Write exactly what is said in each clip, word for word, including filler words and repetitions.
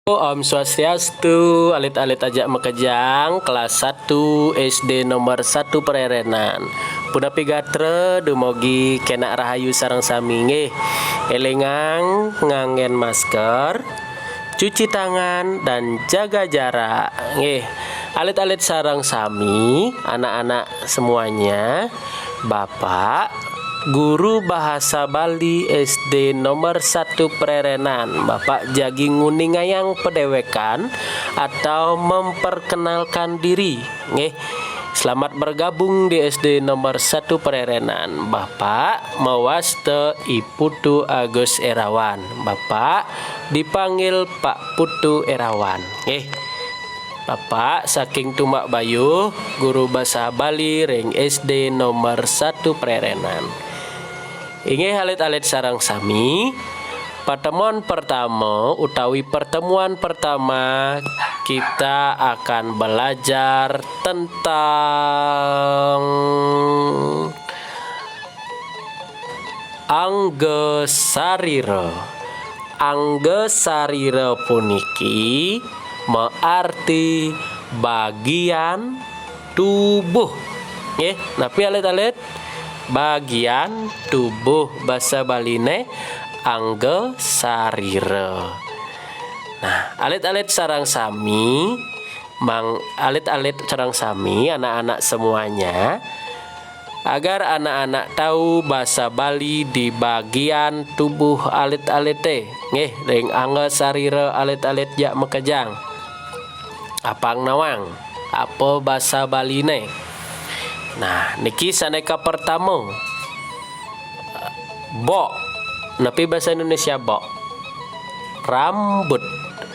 Om Swastiastu, alit-alit ajak makejang kelas satu S D nomor satu Pererenan. Punapi gatra, dumogi kena rahayu sareng sami nggih. Elingang nganggen masker, cuci tangan, dan jaga jarak nggih. Alit-alit sareng sami, anak-anak semuanya, Bapak guru bahasa Bali S D nomor satu Pererenan, Bapak jagi nguningayang pedewekan atau memperkenalkan diri nggih. Selamat bergabung di S D nomor satu Pererenan. Bapak mawasta I Putu Agus Irawan. Bapak dipanggil Pak Putu Irawan nggih. Bapak saking Tumbakbayuh, guru basa Bali ring S D nomor satu Pererenan. Inggih alit-alit sareng sami, pertemuan pertama utawi pertemuan pertama kita akan belajar tentang angga sarira. Angga sarira puniki maarti bagian tubuh. Nggih, napi alit-alit? Bagian tubuh, basa Baline angga sarira. Nah, alit-alit sareng sami, mang alit-alit sareng sami, anak-anak semuanya, agar anak-anak tahu basa Bali di bagian tubuh alit-alite. Nggih, ring angga sarira alit-alit jak makejang. Apang nawang, apa basa Baline? Nah, niki sane kapertama. Bok. Napi basa Indonesia bok? Rambut.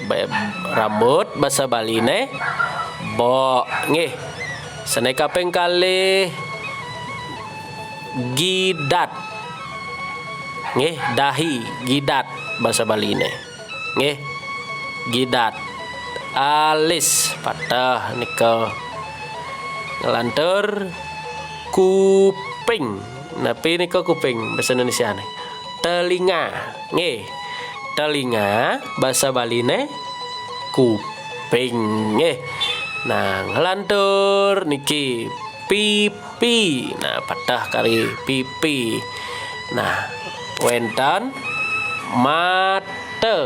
Ba-, rambut basa Baline bok. Nggih. Sane kaping kalih, gidat. Nggih, dahi, gidat basa Baline. Nggih. Gidat. Alis, pateh nika. Nglantur, kuping. Napi nika kuping basa Indonesiane? Telinga. Nggih. Telinga basa Baline kuping. Nggih. Nah, nglantur niki pipi. Nah, pateh kari pipi. Nah, wenten mata.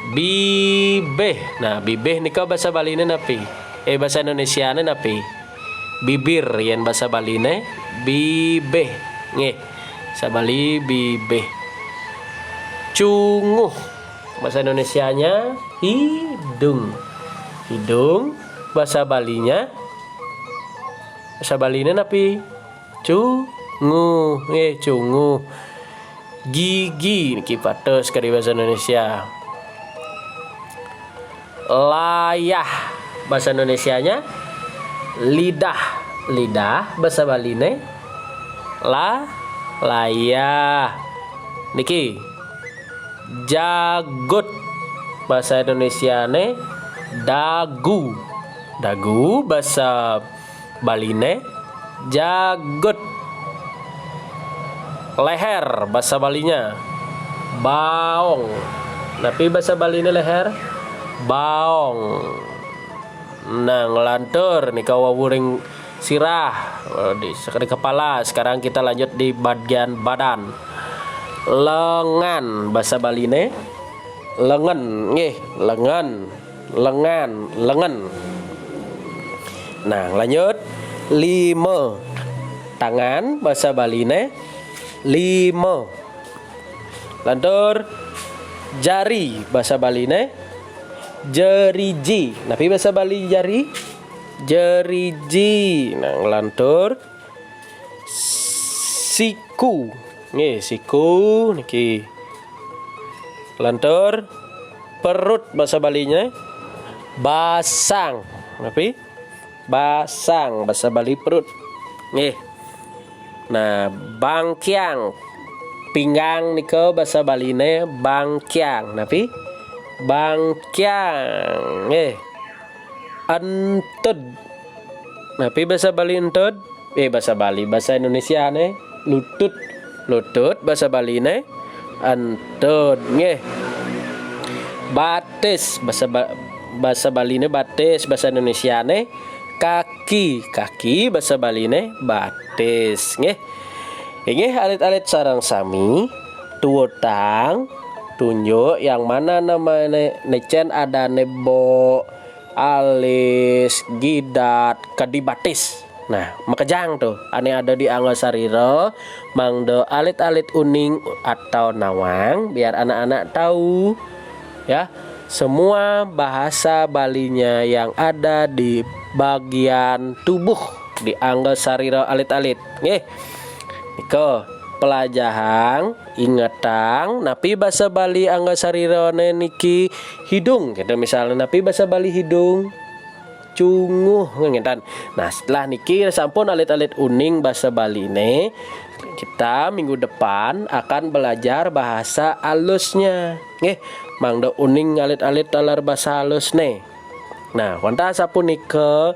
Bibih. Nah, bibih nika basa Baline napi? Eh, basa Indonesiane napi? Bibir, yen basa Baline bibih. Nggih. Basa Bali bibih. Cunguh. Basa Indonesianya hidung. Hidung, basa Balinya, basa Baline napi? Cunguh. Nggih, cunguh. Gigi niki pateh kari basa Indonesia. Layah, basa Indonesianya lidah. Lidah, basa Baline la, layah. Niki, jagut, basa Indonesiane dagu. Dagu, basa Baline jagut. Leher, basa Balinya baong. Napi basa Baline leher? Baong. Nah, nglantur nika wau ring sirah, eh, di, di kepala. Sekarang kita lanjut di bagian badan. Lengan, basa Baline lengen, nggih, lengen. Lengan, lengen. Nah, lanjut. Lima. Tangan, basa Baline lima. Lantur, jari, basa Baline jeriji. Napi basa Bali jari? Jeriji. Nah, lantur, siku. Nggih, siku niki. Lantur, perut, basa Balinya basang. Napi? Basang, basa Bali perut. Nggih. Nah, bangkiang. Pinggang nika basa Baline bangkiang. Napi? Bangkiang. Nggih. Entud. Napi basa Bali entud? Eh, basa Bali, basa Indonesiane lutut. Lutut, basa Baline entud. Nggih. Batis, basa ba- basa Baliné batis, basa Indonesiané kaki. Kaki, basa Baliné batis, nggih. Inggih alit-alit sareng sami, tuutang tunjuk yang mana namané, né cén adané bok, alis, gidat, kadi batis. Nah, makejang tuh, ané ada di angga sarira, mangda alit-alit uning atau nawang, biar anak-anak tahu, ya, semua bahasa Balinya yang ada di bagian tubuh di angga sarira alit-alit. Nggih. Nika pelajahang, ingetang, napi basa Bali angga sarirané niki hidung, gitu misalnya, napi basa Bali hidung? Cunguh, ngénten. Nah, setelah niki sampun alit-alit uning basa Baliné, kita minggu depan akan belajar bahasa alusnya. Nggih, mangda uning alit-alit taler basa alusné. Nah, wantah sapunika,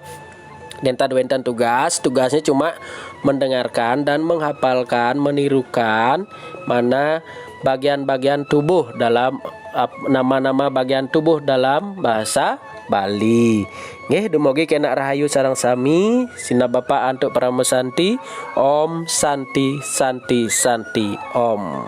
nénten wénten tugas, tugasnya cuma mendengarkan dan menghafalkan, menirukan mana bagian-bagian tubuh dalam ap- nama-nama bagian tubuh dalam bahasa Bali. Nggih, dumugi kénak rahayu sareng sami, sinah Bapa antuk Parama Santi. Om Santi, Santi, Santi, Om.